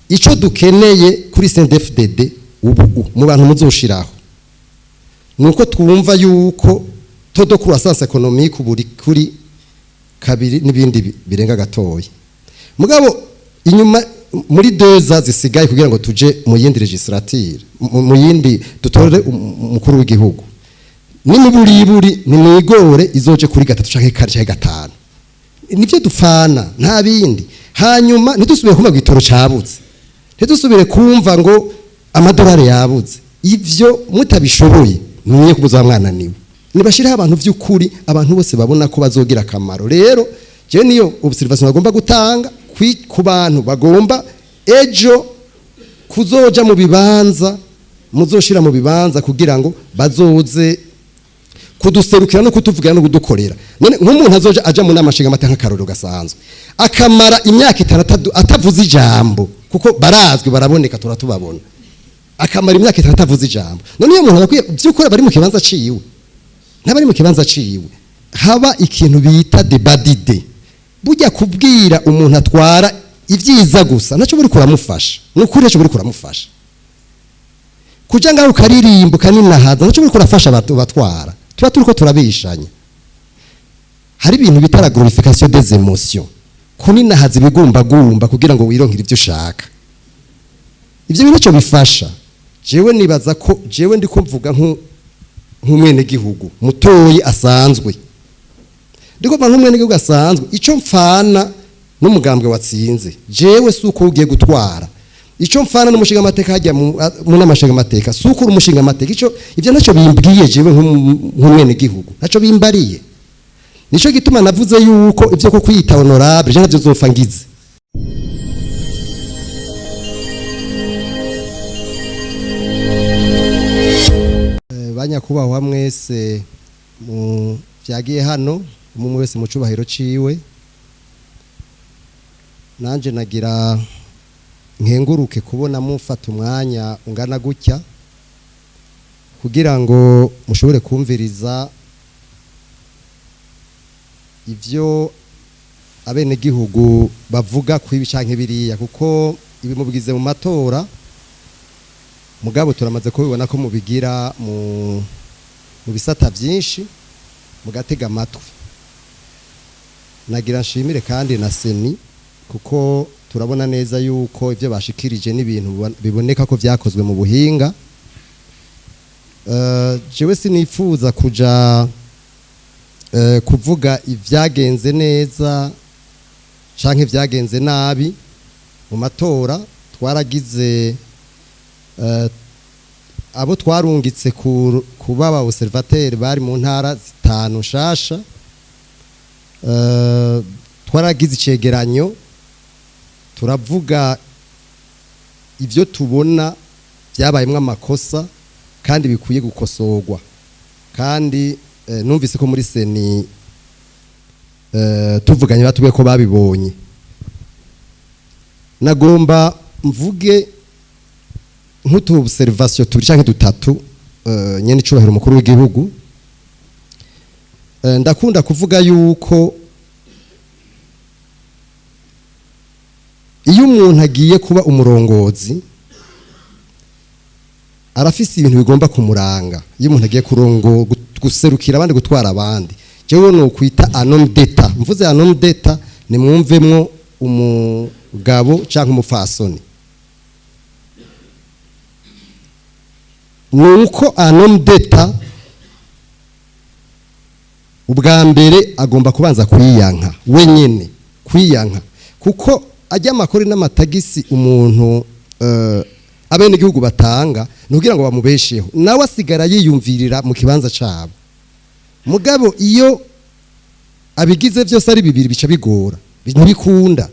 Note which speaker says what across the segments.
Speaker 1: Icyo dukeneye kuri CNDD-FDD ubu mu bantu muzoshiraho nuko twumva yuko taux de croissance économique buri kuri 2 n'ibindi birenga gatoya. Mugabo inyuma muri 2 zisigaye kugira ngo tuje mu yindi legislature, mu yindi dutore umukuru w'igihugu, ni muburiburi ni mwigore izoje kuri 3 canke 4 canke 5. Nivyo dupfana, nta bindi. Hanyuma ntidusubire kumva igitoro cabuze, ntidusubire kumva ngo amadolari yabuze. Ivyo mutabishoboye mwenye kubuza mwananiwe. Nibashiraho abantu vy'ukuri, abantu bose babona ko bazogira akamaro. Rero je niyo observation bagomba gutanga ku bantu bagomba ejo kuzoja mu bibanza, muzoshira mu bibanza kugira ngo bazoze kuduserukira no kutuvugira no kudukorera. None nk'umuntu azoja aja mu nama nshinga amateka nk'akarorero gasanzwe, akamara imyaka 6 atavuze ijambo, kuko barazwi baraboneka turatubabona, akamara imyaka 6 atavuze ijambo. None iyo umuntu akwiye by'ukuri bari mu kibanza ciwe, ntabari mu kibanza ciwe, haba ikintu bita débat d'idées. Burya kubwira umuntu atwara ivyiza gusa naco buri kuramufasha, nukuri naco buri kuramufasha. Kuja ngaho ukaririmba ukaninahaza naco buri kurafasha batwara. Tuba turiko turabishanya. Hari ibintu bita la glorification des émotions, kuninahaza ibigumbagumba kugira ngo wironkere ivyo ushaka. Ivyo bintu cyo bifasha. Jewe nibaza ko jewe ndiko mvuga nk'umwene gihugu mutoyi asanzwe, ndiko mvuga nk'umwene gihugu asanzwe. Ico mfana n'umugambwe watsinze jewe suko ugiye gutwara, ico mfana n'umushinga amateka hajya mu namashinga amateka suko uri umushinga amateka. Ico ivyo naco bimbwiye jewe nk'umwene gihugu, naco bimbariye. Nico gituma navuze yuko ivyo ko kwiyita honorable je navyo zopfa ngize. Banyakubahwa mwese mu vyagiye hano, umwe wese mu cubahiro ciwe, nanje nagira nkenguruke kubona mufata umwanya ungana gutya kugira ngo mushobore kumviriza ivyo abenegihugu bavuga ku ibi canke biriya, kuko ibi mubigize mu matora, mugabo turamaze kubibona ko mubigira mu bisata byinshi, mugatega amatwi. Nagira nshimire kandi na CENI, kuko turabona neza yuko ivyo bashikirije n'ibintu biboneka ko vyakozwe mu buhinga. Jewe sinifuza kuja kuvuga ivyagenze neza canke ivyagenze nabi mu matora. Twaragize abo twarungitse kuba ba observateur bari mu ntara 5 nshasha. Twaragize icegeranyo, turavuga ivyo tubona byabayemwo amakosa kandi bikwiye gukosorwa. Kandi numvise ko muri CENI tuvuganye batubwiye ko babibonye. Nagomba mvuge nk'utu observation tubiri canke dutatu. Nyene icubahiro umukuru w'igihugu, ndakunda kuvuga yuko iyo umuntu agiye kuba umurongozi arafise ibintu bigomba kumuranga. Iyo umuntu agiye kurongo guserukira abandi, gutwara abandi, jewe no kwita un homme d'État. Mvuze un homme d'État ni mwumvemwo umugabo canke umupfasoni. Nuko un homme d'État ubwa mbere agomba kubanza kwiyanka wenyene, kwiyanka, kuko ajya amakori n'amatagisi umuntu abenegihugu batanga nugira ngo bamubesheho, nawe asigara yiyumvirira mu kibanza cabo. Mugabo iyo abigize byose ari bibiri bica bigora, ntibikunda.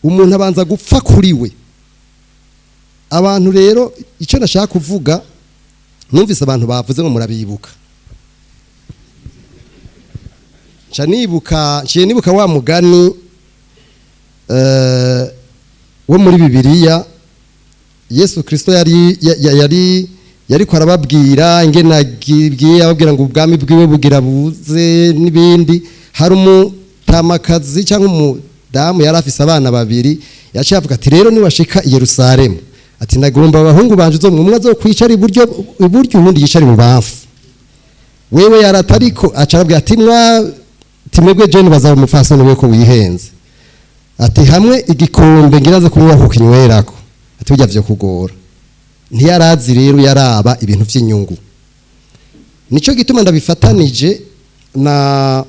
Speaker 1: Umuntu abanza gupfa kuri we. Abantu rero icyo nashaka kuvuga, numvise abantu bavuze ngo murabibuka, nca nibuka, nciye nibuka wa mugani wo muri Bibiliya. Yesu Kristo yari yari yariko arababwira ingene agiye ababwira ngo ubwami bwiwe bugira buze n'ibindi. Hari umutamakazi cyangwa Umudamu yari afise abana babiri, yaciye avuga ati: "Rero niwashika i Yerusalemu," ati, "nagomba abahungu banje uzo umwe azokwicara iburyo, uwundi yicara ibubamfu." Wewe yaratariko aca arabwira ati: "Mwa timwebwe jene bazaba umufasoni we ko wihenze," ati, "hamwe igikombe ngira aze kunywa kukinywerako," ati, "burya vyo kugora." Ntiyarazi rero, yaraba ibintu vy'inyungu. Nico gituma ndabifatanije na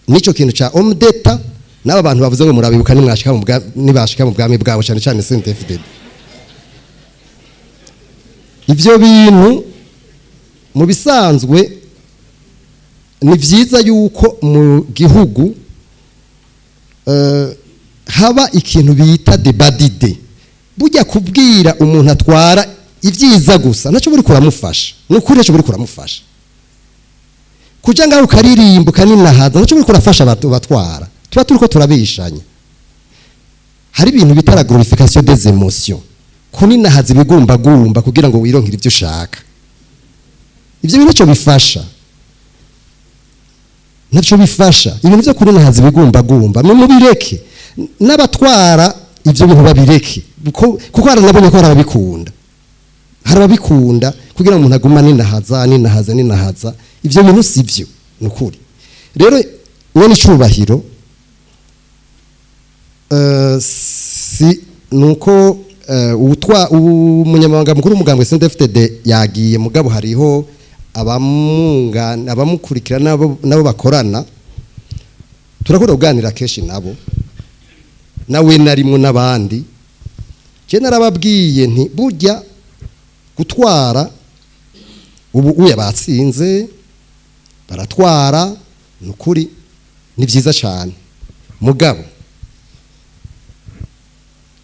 Speaker 1: nico kintu ca homme d'État n'aba bantu bavuze ngo murabibuka nimwashika mu nibashika mu bwami bwabo, cyane cyane CNDD-FDD. Ivyo bintu mu bisanzwe ni vyiza yuko mu gihugu haba ikintu bita débat d'idées. Burya kubwira umuntu atwara ibyiza gusa nacyo buri kuramufasha, ni ukuri nacyo buri kuramufasha. Kuja ngaho ukaririmba ukaninahaza, nacyo buri kurafasha batwara. Tuba turiko turabishanya. Hari ibintu bita la glorification des émotions, kuninahaza ibigumbagumba kugira ngo wironkere ibyo ushaka. Ibyo bintu nicyo bifasha, nacyo bifasha. Ibintu byo kuninahaza ibigumbagumba mubireke, n'abatwara ibyo bintu babireke, kuko haranabonye ko hari ababikunda kugira ngo umuntu aguma ninahaza, ninahaza, ninahaza. Ibyo bintu si byo, ni ukuri. Rero mwene icubahiro, si nuko utwa umunyamabanga mukuru w'umugambwe CNDD-FDD yagiye, mugabo hariho abamungana, abamukurikira, nabo bakorana. Turakunda kuganira kenshi nabo, nawe narimwo n'abandi. Je narababwiye nti burya gutwara ubu uya batsinze baratwara, ni ukuri ni byiza cyane. Mugabo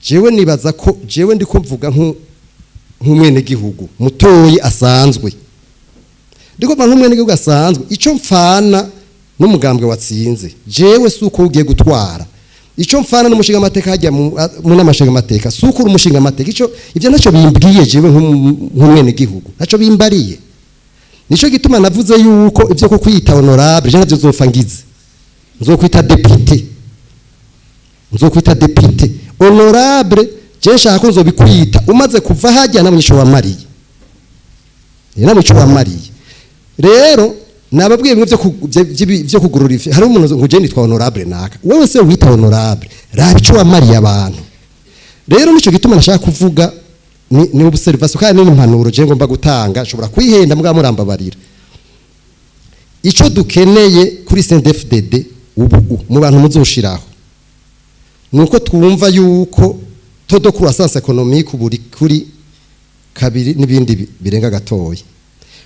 Speaker 1: jewe nibaza ko jewe ndiko mvuga nk'umwenegihugu mutoyi asanzwe, ndiko mvuga nk'umwenegihugu asanzwe. Ico mfana n'umugambwe watsinze jewe si uko ugiye gutwara. Ico mfana n'umushinga amateka hajya mu n'amashinga amateka si uko uri umushinga amateka. Ico ivyo ntacyo bimbwiye jewe nk'umwenegihugu, ntacyo bimbariye. Nico gituma navuze yuko ivyo ko kwita honorable je navyo zopfa ngize, nzokwita député, nzokwita député. Honorable je nshaka ko nzobikwita umaze kuva hajya namwe ico wamariye, namwe ico wamariye. Rero nababwiye bimwe byo kugurura ifi. Hari umuntu ngo je nitwa honorable naka, wewe se wita honorable, raba ico wamariye abantu. Rero nico gituma nashaka kuvuga ni observation kandi ni impanuro je ngomba gutanga. Nshobora kwihenda, mbwa murambabarira. Ico dukeneye kuri CNDD-FDD ubu mu bantu muzoshiraho nuko twumva yuko taux de croissance économique ubu kuri kabiri n'ibindi birenga gatoya,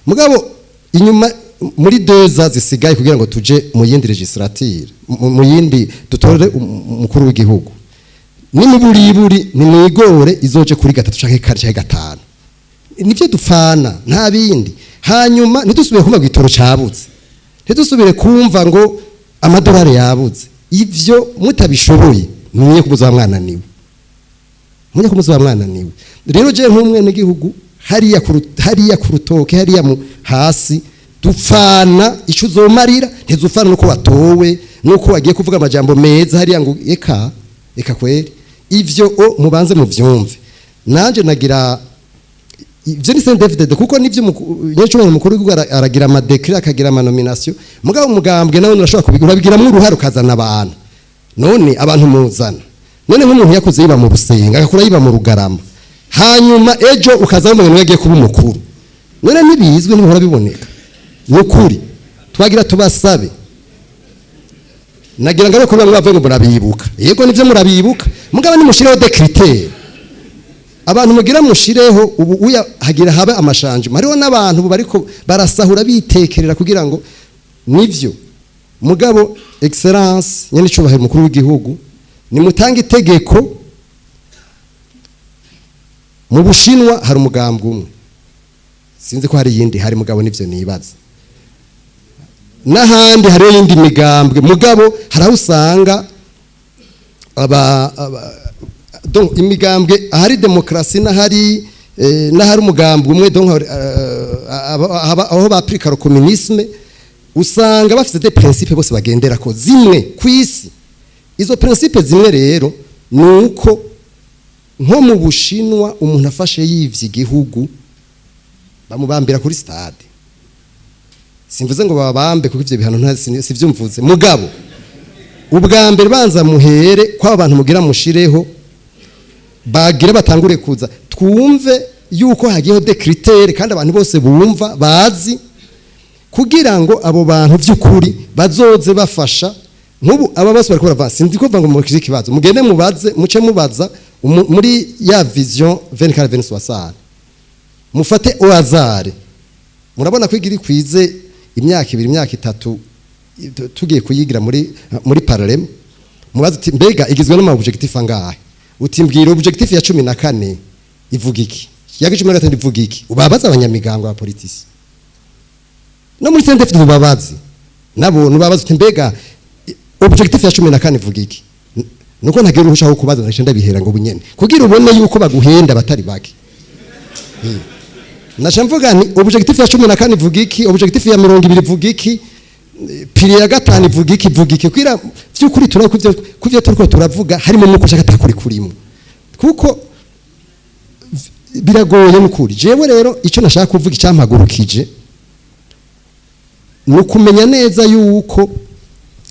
Speaker 1: mugabo inyuma muri 2 ans zisigaye kugira ngo tuje mu yindi législature, mu yindi dutore umukuru w'igihugu, n'imiburiburi ni mwigore izoje kuri gatatu canke kane canke gatanu. Nivyo dupfana, nta bindi. Hanyuma ntidusubire kumva ngo igitoro cabuze, ntidusubire kumva ngo amadolari yabuze. Ivyo mutabishoboye, mwenye kumuza mwananiwe, mwenye kumuza mwananiwe. Rero je nk'umwene gihugu hariya ku rutoke, hariya mu hasi, dupfana ico uzomarira, ntizupfana nuko watowe, nuko wagiye kuvuga amajambo meza hariya ngo eka eka kweri. Ivyo o mubanze muvyumve. Nanje nagira ivyo ni CNDD-FDD, kuko nivyo nyacubahiro mukuru w'igihugu aragira ama décrets, akagira ama nominations, mugabo umugambwe nawe urashobora kubigura, urabigiramwo uruhare, ukazana abantu. None abantu muzana, none nk'umuntu yakuze yiba mu Rusenga, agakura yiba mu Rugarama, hanyuma ejo ukaza wumva yagiye kuba umukuru, none ntibizwi, ntibihora biboneka? Ni ukuri twagira tubasabe. Nagira ngo ariko bamwe bavuye ngo murabibuka. Yego, nivyo murabibuka, mugabo nimushireho des critères. Abantu mugira mushireho ubu uya hagira habe ama changements. Hariho n'abantu ubu bariko barasahura bitekerera kugira ngo nivyo. Mugabo excellence nyene icubahiro mukuru w'igihugu, nimutanga itegeko. Mu Bushinwa hari umugambwe umwe, sinzi ko hari iyindi hari, mugabo nivyo nibaza. N'ahandi hariho yindi migambwe, mugabo hari aho usanga aba donc imigambwe ahari demokarasi n'ahari umugambwe umwe, donc aho bapurika le communisme, usanga bafite des principes bose bagendera ko zimwe ku isi. Izo principes zimwe rero nuko nko mu Bushinwa, umuntu afashe yivye igihugu bamubambira kuri stade. Simvuze ngo babambe, kuko ivyo bihano nta sivyo mvuze. Mugabo ubwa mbere banza muhere kwaba abantu mugira mushireho, bagira batangure kuza, twumve yuko hagiyeho des critères kandi abantu bose bumva bazi, kugira ngo abo bantu by'ukuri bazoze bafasha. Nk'ubu aba bose bariko baravuga, sinzi ko ngo mukije ikibazo, mugende mubaze, muce mubaza muri ya vision 24 2060, mufate au hasard. Murabona ko igira ikwize imyaka 2, imyaka 3 tugiye kuyigira muri parallel. Mubaze uti: "Mbega igizwe n'ama objectif angahe?" Uti: "Mbwira objectif ya 14 ivuga iki, ya 15 ivuga iki?" Ubabaza abanyamigango, aba politiciens no muri CNDD-FDD, ubabazi nabo, nubabaza uti: "Mbega objectif ya 14 ivuga iki?" Nuko ntagira uruhusha wo kubaza, ndaje ndabihera ngo bunyene kugira ubone yuko baguhenda batari bake. Naca mvuga nti: "Objectif ya 14 ivuga iki? Objectif ya 20 ivuga iki? Pilier ya gatanu ivuga iki, ivuga iki?" Kugira vy'ukuri turabe kuvyo turiko turavuga harimo nuko ushaka atakuri kurimo, kuko biragoye n'ukuri. Jewe rero icyo nashaka kuvuga, icyampagurukije, ni ukumenya neza yuko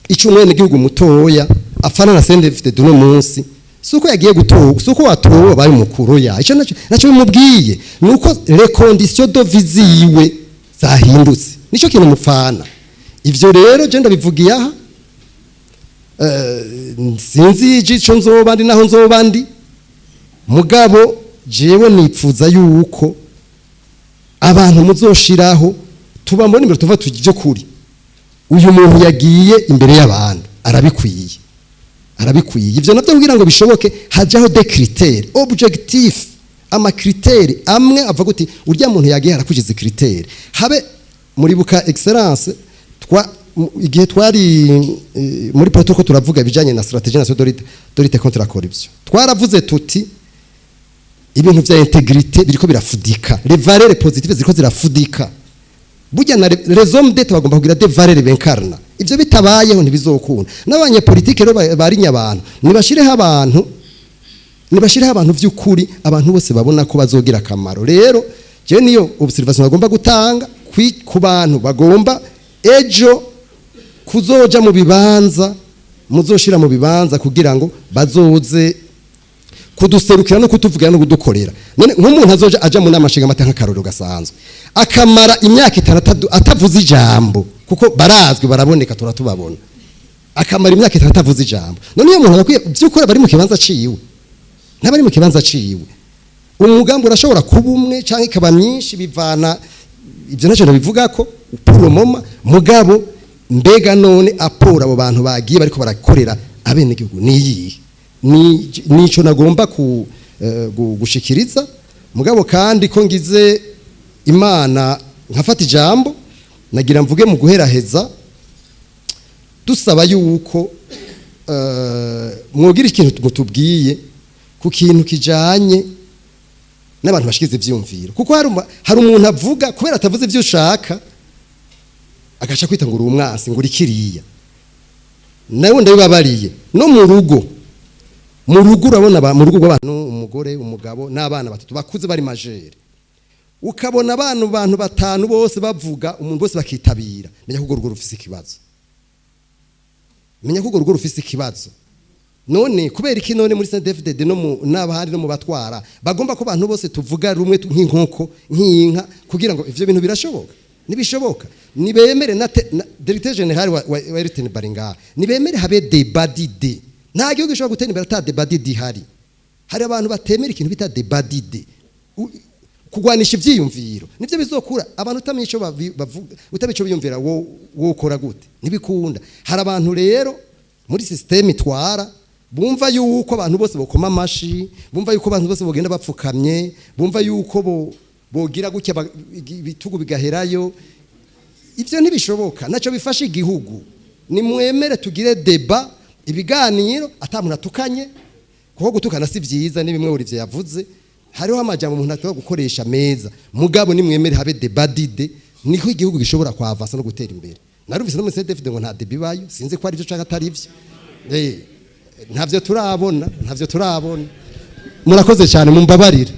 Speaker 1: icyo umwenegihugu mutoya afana na CNDD-FDD uno munsi si uko yagiye gutora, si uko watowe wabaye umukuru. Ya icyo nacyo bimubwiye ni uko les conditions de vie ziwe zahindutse, nicyo kintu mupfana. Ivyo rero je ndabivugiye aha. Sinzi ico nzoba ndi naho nzoba ndi, mugabo jewe nipfuza yuko abantu muzoshiraho tuba mbona imbere tuva tujye kuri uyu muntu yagiye imbere y'abantu, arabikwiye, arabikwiye. Ivyo navyo kugira ngo bishoboke hajaho des critères objectifs, ama critères amwe avuga uti: "Urya muntu yagiye arakwijiza critères." Habe muribuka, excellence, twa igihe twari muri protocole turavuga ibijanye na stratégie nationale de lutte contre la corruption, twaravuze tuti ibintu vya intégrité biriko birafudika, les valeurs positives ziriko zirafudika. Burya na les hommes d'État bagomba kugira des valeurs b'incarna. Ivyo bitabayeho ntibizokunda. N'abanyepolitike rero barinya abantu, nibashireho abantu, nibashireho abantu vy'ukuri abantu bose babona ko bazogira akamaro. Rero je niyo observation bagomba gutanga ku bantu bagomba ejo kuzoja mu bibanza, muzoshira mu bibanza kugira ngo bazoze kuduserukira no kutuvugira no kudukorera. None nk'umuntu azoja aja mu nama nshinga amateka, nk'akarorero gasanzwe, akamara imyaka 5 atavuze ijambo, kuko barazwi, baraboneka, turatubabona, akamara imyaka 5 atavuze ijambo, none iyo muntu abakwiye by'ukuri bari mu kibanza ciwe, ntabari mu kibanza ciwe? Umugambi urashobora kuba umwe canke ikaba myinshi, bivana, ibyo ntacyo nabivuga ko pour le moment. Mugabo mbega none apport abo bantu bagiye bariko barakorera abenegihugu niyihe? Ni nico nagomba ku gushikiriza. Mugabo kandi ko ngize Imana nkafata ijambo, nagira mvuge mu guheraheza, dusaba yuko mwogira ikintu mutubwiye ku kintu kijanye n'abantu bashikiza ivyumviro, kuko hari umuntu avuga, kubera atavuze ivyo ushaka, agaca kwita ngo uri umwansi, ngo uri kiriya. Nawe ndabibabariye, no mu rugo, mu rugo urabona mu rugo rw'abantu, umugore, umugabo n'abana batatu bakuze bari majeurs, ukabona abantu batanu bose bavuga, umuntu bose bakitabira, menya ko urwo rugo rufise ikibazo, menya ko urwo rugo rufise ikibazo. None kubera iki none muri CNDD-FDD no mu n'abahandi no mu batwara bagomba ko abantu bose tuvuga rumwe nk'inkoko, nk'inka, kugira ngo ivyo bintu birashoboka? Nibishoboka. Nibemere na directeur général wa RTN Baringa, nibemere habe débat d'idées. Nta gihugu gishobora gutera imbere ata débat d'idées ihari. Hari abantu batemera ikintu bita débat d'idées, kugwanisha ivyiyumviro, nivyo bizokura abantu. Utamenya ico bavuga, utamenya ico biyumvira, wo wokora gute? Ntibikunda. Hari abantu rero muri système itwara bumva yuko abantu bose bokoma amashi, bumva yuko abantu bose bogenda bapfukamye, bumva yuko bo bogira gutya, ibitugu bigaherayo. Ivyo ntibishoboka, naco bifasha igihugu. Nimwemere tugire débat, ibiganiro, ata muntu atukanye, kuko gutukana si vyiza. Ni bimwe Olivier yavuze, hariho amajambo umuntu ashobora gukoresha meza. Mugabo nimwemere habe débat d'idées, niko igihugu gishobora kwavansa no gutera imbere. Narumvise no muri CNDD-FDD ngo nta débat ibayo, sinzi ko ari byo canke atari ivyo. Ntavyo turabona, ntavyo turabona. Murakoze cyane, mumbabarire.